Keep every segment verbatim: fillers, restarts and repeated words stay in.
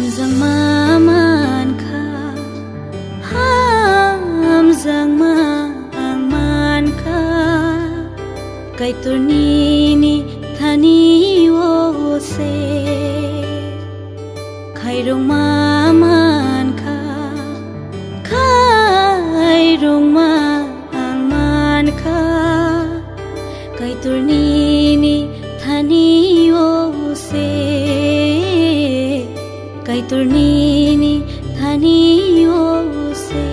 Hamjakma mankha, hamjakma ang mankha, Kaitor nini thani o se. Khairokma mankha, khairokma ang mankha, Kaitor nini thani o se, Kaitor nini thani o se.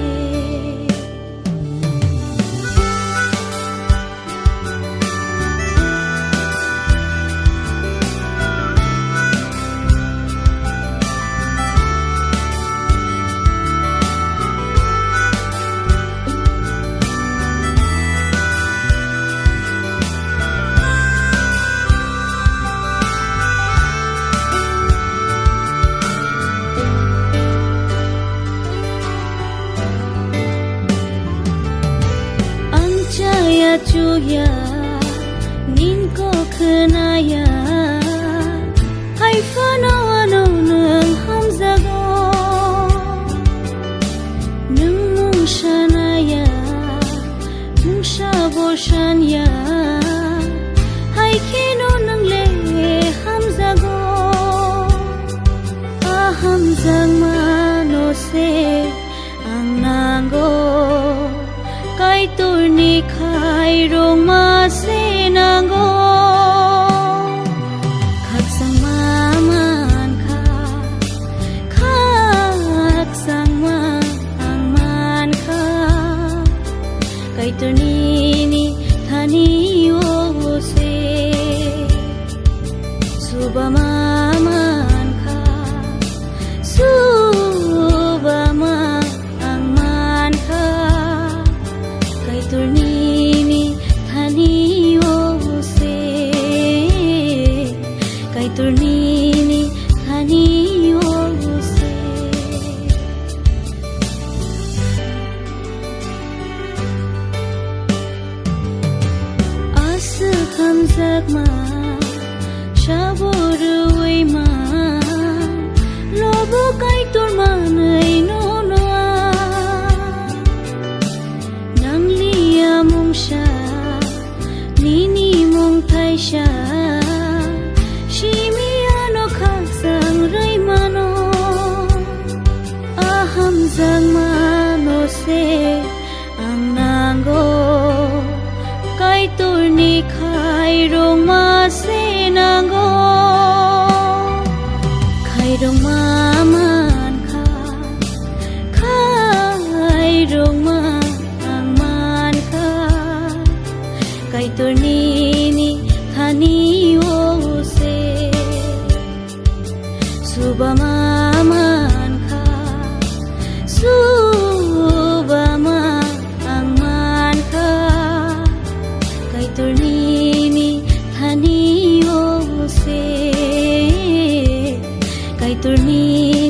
Ang chaya chuya, nin kok khnaya, hai phano ano nwng hamjago. Nwng mung sanaya, mungsa bo sanya, hai kheno nwng le hamjago. A hamjakma no se ang nango, Kaitorni khairokma se nango. Khakchangma mankha, khakchangma ang mankha, Kaitor nini thani o se. Subama mankha, subama ang mankha, Kaitor nini thani o se. Kaitor nini thani o se. Aswk hamjakma, sabo rwui ma, lobo Kaitor manwi nono a. Nangliya mungsa, nini mungthaisa, simi ano khakchang rwi mano. A hamjakma no se ang nango, Kaitorni khairokma se nango. Khairokma mankha, khairokma ang mankha, Kaitor nini thani o se. Subama mankha, subama ang mankha, Kaitor nini thani o se, Kaitor nini